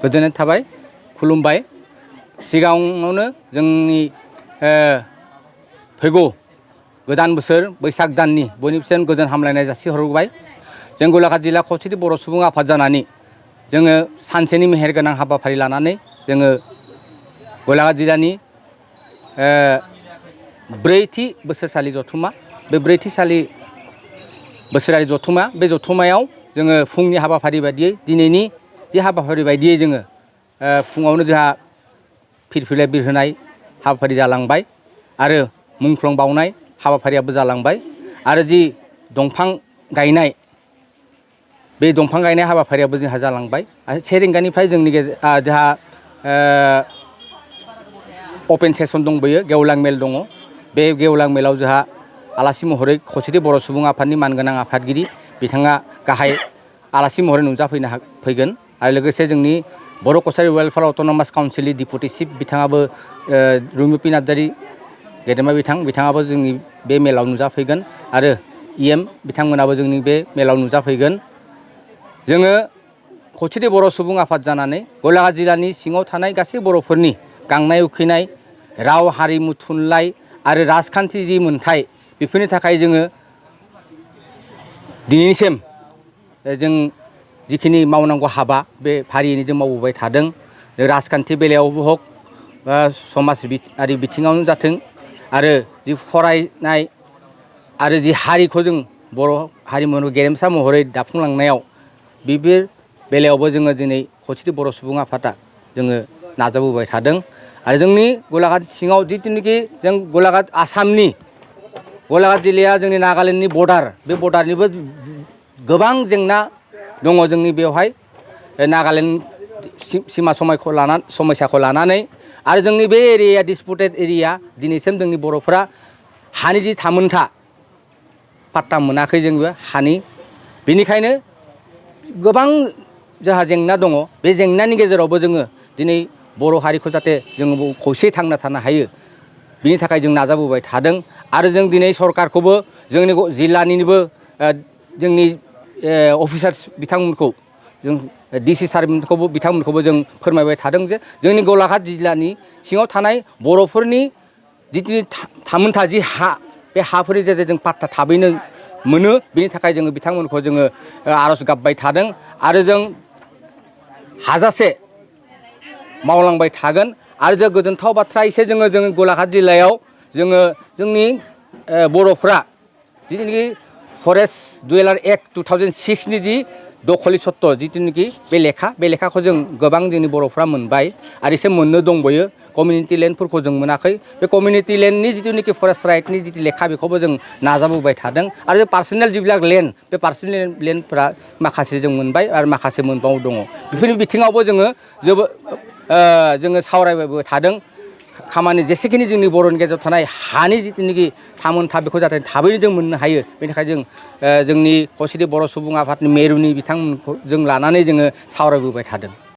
गोजोननाय थाबाय खुलुमबाय सिगाङावनो जोंनि फैगौ गोदान बोसोर बैसाग दाननि बयनिसिम गोजोन हामलायनाय जासिहरबाय जों गलाघाट जिल्ला खौसेथि बर' सुबुं आफाद जानानै जोङो सानसेनि मेहेरगोनां हाबाफारि लानानै जोङो गलाघाट जिल्लानि ब्रैथि बोसोरसालि जथुम्मा बे ब्रैथि बोसोरारि जथुम्मा बे जथुम्मायाव जोङो फुंनि हाबाफारि बायदियै दिनैनि जे हाबाफारि बायदियै जोङो फुङावनो जोंहा फिरफिला बिरहोनाय हाबाफारि जालांबाय आरो मुंख्लं बाउनाय हाबाफारियाबो जालांबाय आरो जि दंफां गायनाय बे दंफां गायनाय हाबाफारियाबो जोंहा जालांबाय आरो 1 रिंगानिफ्राय जोंनि जोंहा अपेन सेसन दंबोयो गेवलां मेल दङ बे गेवलां मेलाव जोंहा आलासि महरै खौसेथि बर' सुबुं आफादनि मानगोनां आफादगिरि बिथाङा गाहाय आलासि महरै फैगोन आरो लोगोसे जोंनि बर' कसारि वेलफेयार अट'नमास काउन्सिलनि डिपुटि चिफ बिथाङाबो रुमिपि नार्जारि गेदेमा बिथाङाबो जोंनि बे मेलाव नुजाफैगोन आरो EM बिथांमोनाबो जोंनि बे मेलाव नुजाफैगोन जोङो खौसेथि बर' सुबुं आफाद जानानै गलाघाट जिल्लानि सिङाव थानाय गासै बर'फोरनि गांनाय उखैनाय राव हारिमु थुनलाइ आरो राजखान्थि जि मोन्थाय बेफोरनि थाखाय जोङो दिनैसिम जों जिखिनि मावनांगौ हाबा बे फारियैनो जों मावबोबाय थादों राजखान्थि बेलायावबो हक समाजारि बिथिङावनो जाथों आरो जि फरायनाय आरो जि हारिखौ जों बर' हारिमु गेरेमसा महरै दाफुंलांनायाव बेफोर बेलायावबो जोङो दिनै खौसेथि बर' सुबुं आफादा जोङो नाजाबोबाय थादों आरो जोंनि गलाघाट सिङाव जिथुनिखि जों गलाघाट आसामनि गलाघाट जिल्लाया जोंनि नागालेण्डनि बर्डार बे बर्डारनिबो गोबां जेंना दङ जोंनि बेवहाय नागालेण्ड सीमा समयसाखौ लानानै आरो जोंनि बे एरिया डिसपुटेड एरिया दिनैसिम जोंनि बर'फोरा हानि जि थामोनथा पाट्टा मोनाखै जोंबो हानि बेनिखायनो गोबां जोंहा जेंना दङ बे जेंनानि गेजेरावबो जोङो दिनै बर' हारिखौ जाहाथे जोङो खौसेयै थांना थानो हायो बिनि थाखाय जों नाजाबोबाय थादों आरो जों दिनै सरकारखौबो जोंनि जिल्लानिबो जोंनि अफिसार्स बिथांमोनखौ जों DC बिथांमोनखौबो जों फोरमायबाय थादों जे जोंनि गलाघाट जिल्लानि सिङाव थानाय बर'फोरनि जिथु थामोनथा जि हा बे हाफोरनि गेजेरजों पाट्टा थाबैनो मोनो बेनि थाखाय जोङो बिथांमोनखौ जोङो आर'ज गाबबाय थादों आरो जों हाजासे मावलांबाय थागोन आरो जों गोजोनथाव बाथ्रा एसे जोङो गलाघाट जिल्लायाव जोङो जोंनि बर'फ्रा जिथुनिखि फरेस्ट डुवेलार एक्ट 2006 नि जि दखलि सत्त जिथुनिखि बे लेखाखौ जों गोबां जोंनि बर'फ्रा मोनबाय आरो एसे मोननो दंबोयो कमिउनिटि लेन्डफोरखौ जों मोनाखै बे कमिउनिटि लेन्डनि जिथुनिखि फरेस्ट राइटनि जिथु लेखा बेखौबो जों नाजाबोबाय थादों आरो पार्सनेल जिবিলাক लेन्ड बे पार्सनेल लेन्डफोरा माखासे जों मोनबाय आरो माखासे मोनबाव दङ बेफोरनि बिथिङावबो जोङो सावरायबाय थादों खामानि जेसेखिनि जोंनि बर'नि गेजेराव थानाय हानि जिथुनिखि थामोनथा बेखौ जाहाथे थाबैनो जों मोननो हायो बेनि थाखाय जों जोंनि खौसेथि बर' सुबुं आफादनि मेरुनि बिथांमोनखौ जों लानानै जोङो सावरायबोबाय थादों।